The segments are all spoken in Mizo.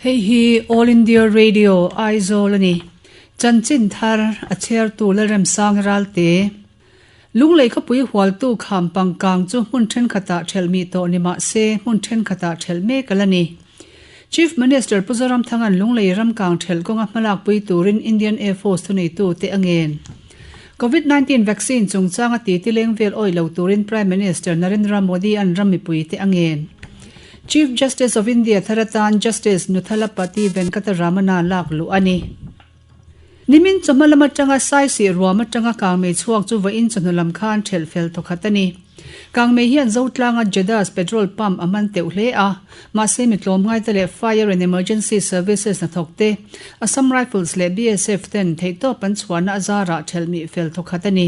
Hei hi All India Radio, Aizawl a ni. Chanchin thar a chhiartu Lalremsang Ralte. Lunglei khawpui hualtu kham pangkang chu hmun thenkhatah thelh mih tawh ni mah se hmun thenkhatah thelh mek a la ni. Chief Minister Pu Zoramthanga'n Lunglei ramkang thelh kawnga hmalakpui turin Indian Air Force thuneitute a ngen. Covid 19 vaccine chungchanga titi leng vel awih lo turin Prime Minister Narendra Modi-a'n ram mipuite a ngen. Chief Justice of India thar atan Justice Nuthalapati Venkata Ramana lak luh a ni. Nimin chawhma lam atanga Saisih ruam atanga kangmei chhuak chu vawiin chawhnu lam khan thelh fel thawkhat a ni. Kangmei hian Zotlanga Jeddah petrol pump a man teuh hle a, mahse mi tlawmngaite leh Fire and Emergency Services hnathawkte, Assam Rifles leh BSF ten theihtawp an chhuahna a zarah thelh mih fel thawkhat a ni.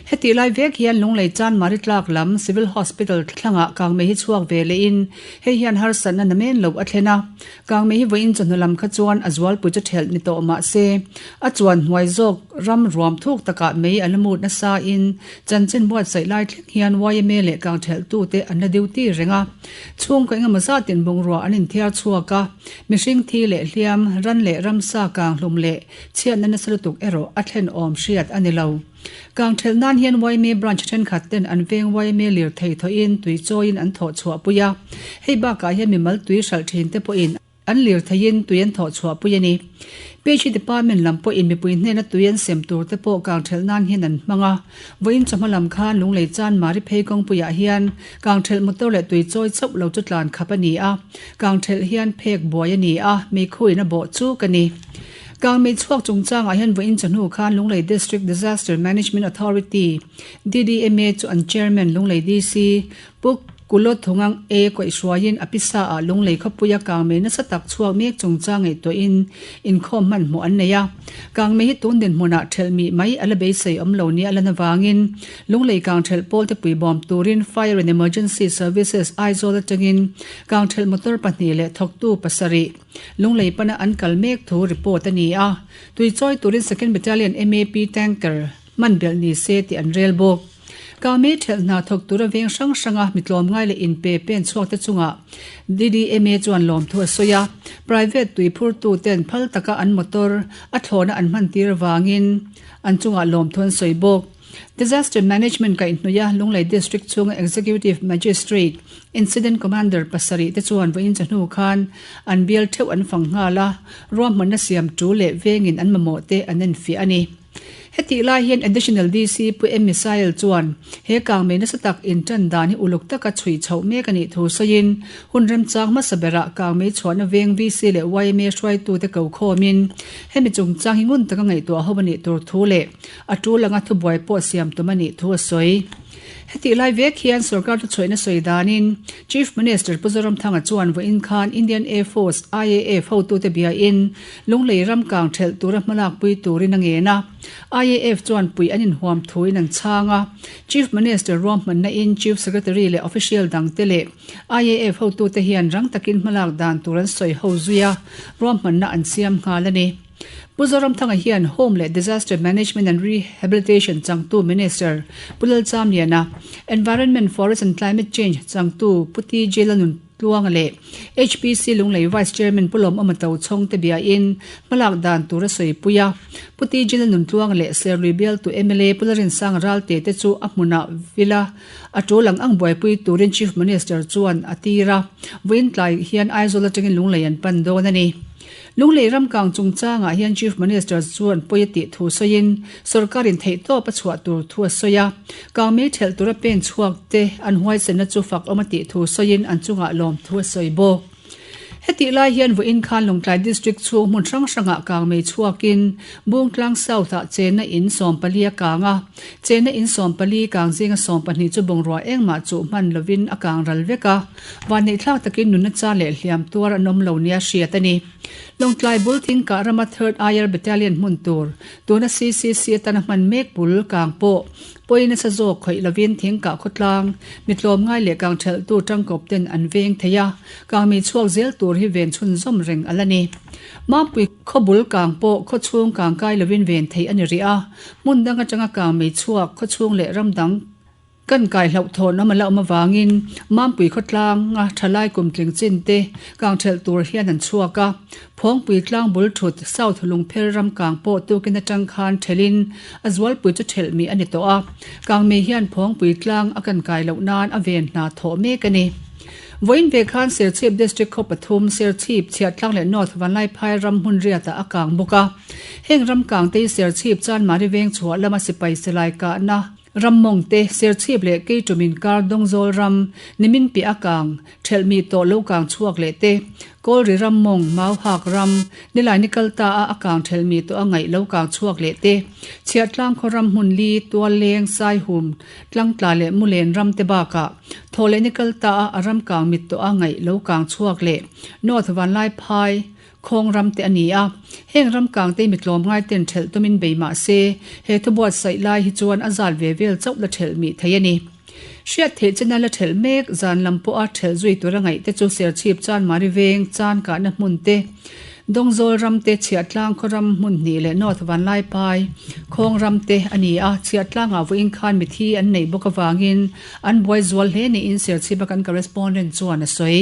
Hetih lai vek hian Lunglei Chanmari tlak lam Civil Hospital thlangah kangmei hi chhuak ve lehin hei hian harsatna namen loh a thlen a. Kangmei hi vawiin chawhnu lam kha chuan a zualpui chu thelh ni tawh mah se, a chuan hnuai zawk ram ruam thuk takah mei a la mut nasa in chanchin buatsaih lai thleng hian yma leh kangthelhtute an la duty reng a. Chhungkaw engemaw zatin bungrua an inthiar chhuak a, mihring thi leh hliam, ran leh ramsa kanghlum leh chhiatna nasa lutuk erawh a thlen awm hriat a ni lo. Kangthelh nan hian yma branch thenkhat ten an veng yma lirthei thawhin tui chawiin an thawh chhuah pui a, hei bakah hian mimal tui hralh thin te pawhin an lirtheiin tui an thawh chhuah pui a ni. PHE department lam pawhin mipui hnena tui an sem tur te pawh kangthelh nan hian an hmang a, vawiin chawhma lam khan Lunglei Chan Mari phei kawngpuiah hian kangthelh motor leh tui chawi chauh lo chu tlan khap a ni a, kangthelh hian phek buai a ni a, meikhuin a bawh chuk a ni. Kangmei chhuak chungchangah hian vawiin chawhnu khan Lunglei District Disaster Management Authority, DDMA, chu an Chairman Lunglei DC Pu Kulo Thungang A kaihhruaiin a pisa ah Lunglei khawpuia kangmei nasa tak chhuak mek chungchang ngaihtuahin inkhawm hmanhmawh an nei a. Kangmei hi tun dinhmunah thelh mih mai a la beisei awm lo nia lan avangin Lunglei kangthelh pawlte puibawm turin Fire and Emergency Services Aizawl atangin kangthelh motor pahnih leh thawktu pasarih Lunglei pana an kal mek thu report a ni a, tui chawi turin Second Battalion MAP tanker hman belh ni se tih an rel bawk. Kangmei thelh hna thawk tura veng hrang hranga mi tlawmngai leh inpe pen chhuak te chungah DDMA chuan lawmthu a sawi a, private tui phurtu ten phal taka an motor a thlawhna an hman tir avangin an chungah lawmthu an sawi bawk. Disaster Management kaihhnuia Lunglei District chhunga Executive Magistrate, Incident Commander pasarih te chuan vawiin chawhnu khan an bial theuh an fang nghal a, ruahmanna siam tu leh vengin an mamawh te an enfiah a ni. Hetih lai hian Additional DC Pu M Misael chuan he kangmei nasa tak intan dan hi uluk taka chhui chhoh mek a nih thu sawiin hun remchang hmasa berah kangmei chhuahna veng VC leh yma hruaitute ko khawmin hemi chungchang hi ngun taka ngaihtuah ho a nih tur thu leh A tul anga thubuai pawh siam tum a nih thu a sawi. Hetih lai vek hian sorkar thuchhuahna sawi danin Chief Minister Pu Zoramthanga chuan vawiin khan Indian Air Force, IAF, hotute biain Lunglei ram kang thelh tura hmalakpui turin a ngen a. IAF chuan puih an inhuam thuin an chhang a. Chief Minister ruahmanna in Chief Secretary leh official dangte leh IAF hotute hian rang takin hmalak dan tur an sawi ho zui a, ruahmanna an siam nghal a ni. Pu Zoramthanga hian Home leh Disaster Management and Rehabilitation changtu Minister Pu Lalchamliana, Environment, Forest and Climate Change changtu Pu TJ Lalnuntluanga leh HPC Lunglei Vice Chairman Pu Lawmawma Tochhawng te biain hmalak dan tur a sawipui a. Pu TJ Lalnuntluanga leh Serlui bialtu mla Pu Lalrinsanga Ralte te chu a hmunah vila a tul ang ang buaipui turin Chief Minister chuan a tir a. Vawiin tlai hian Aizawl atangin Lunglei an pan dawn a ni. Lunglei ramkang chungchangah hian Chief Minister chuan pawi a tih thu sawiin sorkarin theihtawp a chhuah tur thu a sawi a, kangmei thelh tura pen chhuak te an huaisenna chu fak awm a tih thu sawiin an chungah lawm thu a sawi bawk. Hetih lai hian vawiin khan Lawngtlai District chhung hmun hrang hrangah kangmei chhuakin Bungtlang South-ah chenna in 14 a kang a, chenna in 14 kang zinga 12 chu bungrua engmah chuh hman lovin a kang ral vek a. Vanneihthlak takin nunna cha leh hliam tuar an awm lo nia hriat a ni. Lawngtlai bul thingkah rama Third IR Battalion hmun tur, tuna CCC atana hman mek bul kang pawh pawi nasa zawk khawih lovin thingkah khawtlang, mi tlawmngai leh kang thelhtu tangkawp ten an veng thei a, kangmei chhuak zel tur hi ven chhunzawm reng a la ni. Mampui khaw bul kang pawh khaw chhung kang kai lovin ven theih a ni rih a, hmun dang atanga kangmei chhuak khaw chhung leh ram dang. Kan kai hlauhthawn awm a la awm avangin Mampui khawtlanga thalai kum tling chin te kang thelh tur hian an chhuak a. Phawngpui tlang bul thut South Lungpher ram kang pawh tukin atang khan thelhin a zualpui chu thelh mi a ni tawh a. Kangmei hian Phawngpui tlang a kan kai loh nan a ven hna thawh mek a ni. Vawiin ve khan Serchhip District khaw pathum, Serchhip, Chhiahtlang leh North Vanlaiphai ram hmun riatah a kang bawk a. Heng ram kangte hi Serchhip Chanmari veng chhuah lama sipai silai kahna ram mawng te, Serchhip leh Keitum inkar Dawngzawl ram, Nimin piah a kang, Thelh mi tawh lo kang chhuak leh te, Kawlri ram mawng, Mauhak ram, Nilai ni kal ta a a kang thelh mi tawh a ngaih lo kang chhuak leh te, Chhiahtlang khaw ram hmun li, Tualleng, Saihum, Tlangtla leh Mulen ram te bakah thaw leh ni kal ta a a ram kang mit tawh a ngaih lo kang chhuak leh North Vanlaiphai Khawng ram te a ni a. Heng ram kang te mi tlawmngai ten thelh tumin bei mah se he thu buatsaih lai hi chuan a zat ve vel chauh la thelh mih thei a ni. Hriat theih chena la thelh mek zan lam pawha thelh zui tura ngaih te chu Serchhip Chanmari veng chan kahna hmun te, Dawngzawl ram te, Chhiahtlang khaw ram hmun hnih leh North Vanlaipai khawng ram te a ni a. Chhiahtlangah vawiin khan mithi an neih bawk avangin an buai zual hle niin Serchhipa kan correspondent chuan a sawi.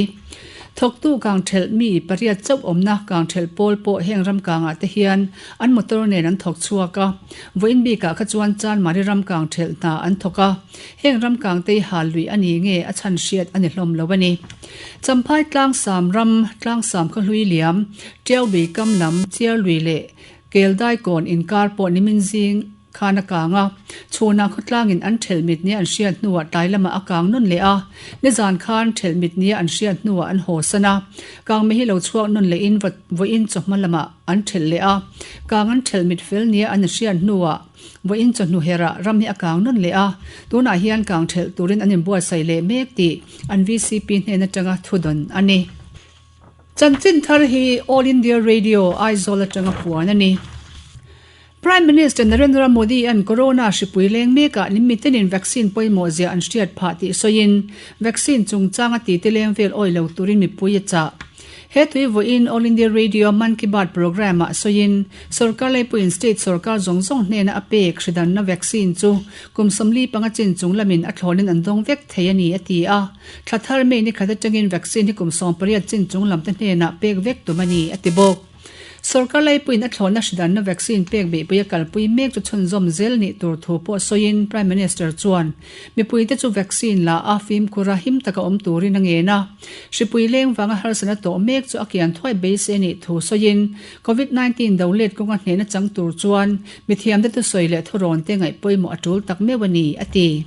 Thawktu kangthelh mi pariat chauh awmna kangthelh pawl pawh heng ram kangah te hian an motor nen an thawk chhuak a. Vawiin bikah kha chuan Chanmari ram kangthelh hna an thawk a. Heng ram kangtei hal lui a ni nge a chhan hriat a ni hlawm lo a ni. Champhai Tlangsam ram, Tlangsam khaw hlui liam, Tiau lui kam lam, Chiar lui leh Keldai kawn inkar pawh nimin zing khan a kang a. Chhunah khawtlangin an thelh mit nia an hriat hnuah tlai lamah a kang nawn leh a. Nizan khan thelh mit nia an hriat hnuah an haw san a. Kangmei hi lo chhuak nawn lehin vawiin chawhma lamah an thelh leh a. Kang an thelh mit fel nia an hriat hnuah Vawiin chawhnu herah ram hi a kang nawn leh a, tunah hian kang thelh turin an inbuatsaih leh mek tih an vcp hnen atanga thudawn a ni. Chanchin thar hi All India Radio, Aizawl atanga puan a ni. Prime Minister Narendra Modi-a'n Corona hripui leng mekah nimitenin vaccine pawimawh zia an hriat phah tih sawiin, vaccine chungchanga titi leng vel awih lo turin mipui a chah. He tui vawiin All India Radio Mann Ki Baat programme ah sawiin, sorkar leipuiin state sorkar zawng zawng hnena a pek hridanna vaccine chu kum 45 chin chung lamin a thlawnin an dawng vek thei a ni, a ti a. Thla thar May ni khat atangin vaccine hi kum 18 chin chung lamte hnenah pek vek tum a ni, a ti bawk. Sorkar laipuiin a thlawhna hridanna vaccine pek beihpui a kalpui mek chu chhunzawm zel nih tur thu pawh sawiin Prime Minister chuan mipuite chu vaccine la a fimkhur a him taka awm turin a ngen a. Hripui leng vanga harsatna tawh mek chu a kian thuai beisei a nih thu sawiin Covid 19 do let kawnga hnehna chang tur chuan mithiamte thusawi leh thurawnte ngaih pawimawh a tul tak meuh a ni, a ti.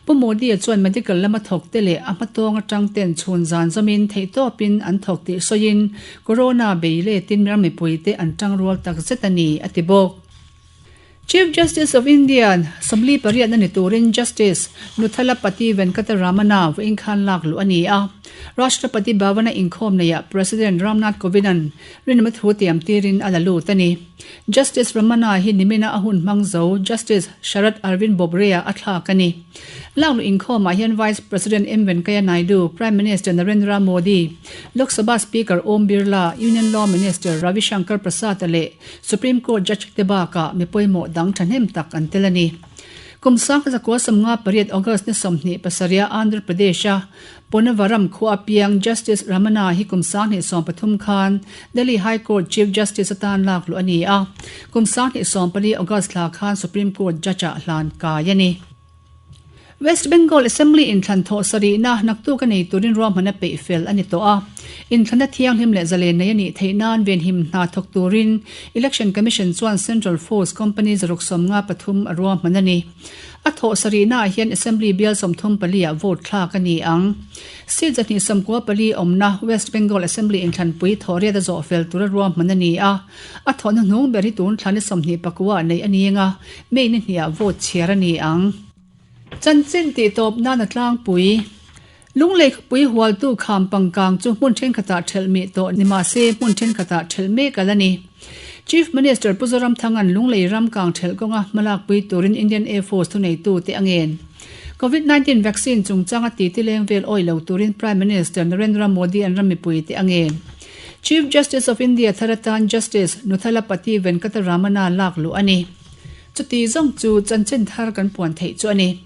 Pu Modi-a chuan medical lama thawkte leh a hmatawng atang ten chhun zan zawmin theihtawpin an thawk tih sawiin Corona bei letin ram mipuite an tangrual tak zet a ni, a ti bawk. Chief Justice of India 48 na ni turin Justice Nuthalapati Venkata Ramana vawiin khan lak luh a ni a. Rashtrapati Bhavan-a inkhawm neiah President Ram Nath Kovind-a'n rinawm a thu tiam tirin a la lut a ni. Justice Ramana hi nimina a hun hmang zo Justice Sharad Arvind Bobde-a a thlak a ni. Lakluh inkhawmah hian Vice President M Venkaiah Naidu, Prime Minister Narendra Modi, Lok Sabha Speaker Om Birla, Union Law Minister Ravi Shankar Prasad-a leh Supreme Court Judge te bakah mi pawimawh dang thahnem tak an tel a ni. Kum 1958 August ni 27 Andhra Pradesh-a Ponavaram khua piang Justice Ramana hi kum 2013 khan Delhi High Court Chief Justice atan lak luh a ni a, kum 2014 August thla khan Supreme Court Judge-ah hlan kai a ni. West Bengal Assembly inthlan thawh sarihna naktuk a nei turin ruahman a peih fel a ni tawh a. Inthlanna thianghlim leh zalen nei a nih theih nan venhim hna thawk turin Election Commission chuan Central Force Company 153 a ruahman a ni. A thawh sarihnaah hian Assembly bial 34 ah vote thlak a ni ang. Seat 294 awmna West Bengal Assembly inthlanpui thawh riat a zawh fel tura ruahman a ni a. A thawhna hnung ber hi tun thla ni 24 ah neih a ni anga, May ni hniah vote chhiar a ni ang. Chanchin tih tawp nan a tlangpui. Lunglei khawpui hualtu kham pangkang chu hmun thenkhatah thelh mih tawh ni mahse hmun thenkhatah thelh mek a la ni. Chief Minister Pu Zoramthanga'n Lunglei ram kang thelh kawnga hmalakpui turin Indian Air Force thuneitute a ngen. Covid 19 vaccine chungchanga titi leng vel awih lo turin Prime Minister Narendra Modi an ram mipuite a ngen. Chief Justice of India thar atan Justice Nuthalapati Venkata Ramana lak luh a ni. Chuti zawng chu chanchin thar kan puan theih chu a ni.